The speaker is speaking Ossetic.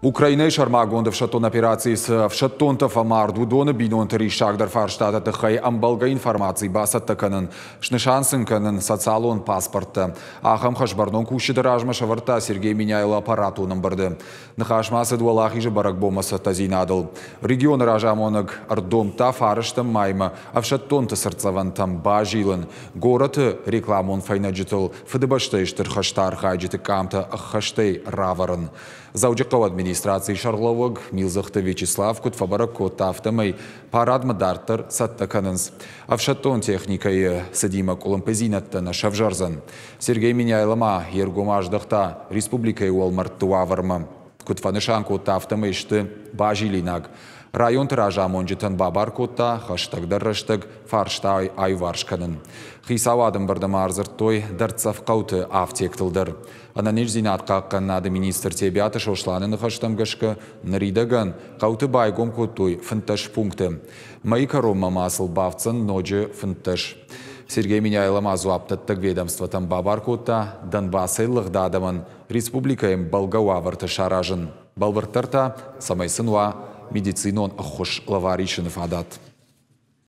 Украинӕйы сӕрмагонд ӕфсӕддон операцийы цы ӕфсӕддонтӕ фӕмард, уыдоны бинонты риссагдӕр фарстаты тыххӕй ӕмбӕлгӕ информаци бацӕттӕ кӕнын, снысан сын кӕнын социалон паспорттӕ. Ахӕм хӕс бӕрнон кусджыты размӕ сӕвӕрдта Сергей Меняйло аппаратон ӕмбырды. Ныхас ма цыд Уӕлахизы бӕрӕгбонмӕ цӕттӕдзинадыл. Регионы разамонӕг ӕрдомдта фарӕстӕм маймӕ ӕфсӕддонты цыртдзӕвӕнтӕм базилын, горӕты рекламон фӕйнӕджытыл Фыдыбӕстӕйы Стыр хӕсты архайджыты къамтӕ ӕххӕстӕй равӕрын. Дзӕуджыхъӕуы администрацийы сӕргълӕууӕг Милдзыхты Вячеслав куыд фӕбӕрӕг кодта, афтӕмӕй парадмӕ дарддӕр цӕттӕ кӕнынц. Ӕфсӕддон техникӕйы цыдимӕ къуылымпыдзинӕдтӕ нӕ сӕвзӕрдзӕн. Сергей Меняйло ма йе ргом аздӕхта республикӕйы уӕлмӕрдты уавӕрмӕ. Куыд фӕнысан кодта, афтӕмӕй сты базилинаг. Районты разамонджытӕн бабар кодта хӕстӕгдӕр рӕстӕг фарста аиуварс кӕнын. Хицауады ӕмбырды ма ӕрдзырдтой дӕрддзӕф хъӕуты афтектыл дӕр. Ӕнӕниздзинад хъахъхъӕнынады министр Тебиаты Сосланы ныхӕстӕм гӕсгӕ, ныридӕгӕн хъӕуты байгом кодтой 15 пункты. Мӕйы кӕронмӕ ма сыл бафтдзӕн ноджы 15. Сергей Меняйло ма дзуапдӕттӕг ведомствотӕм бабар кодта Донбассӕй лыгъд адӕмӕн республикӕйы ӕмбӕлгӕ уавӕртӕ саразын. Бӕлвырддӕр та, цӕмӕй сын уа медицинон ӕххуыс лӕвар исыны фадат.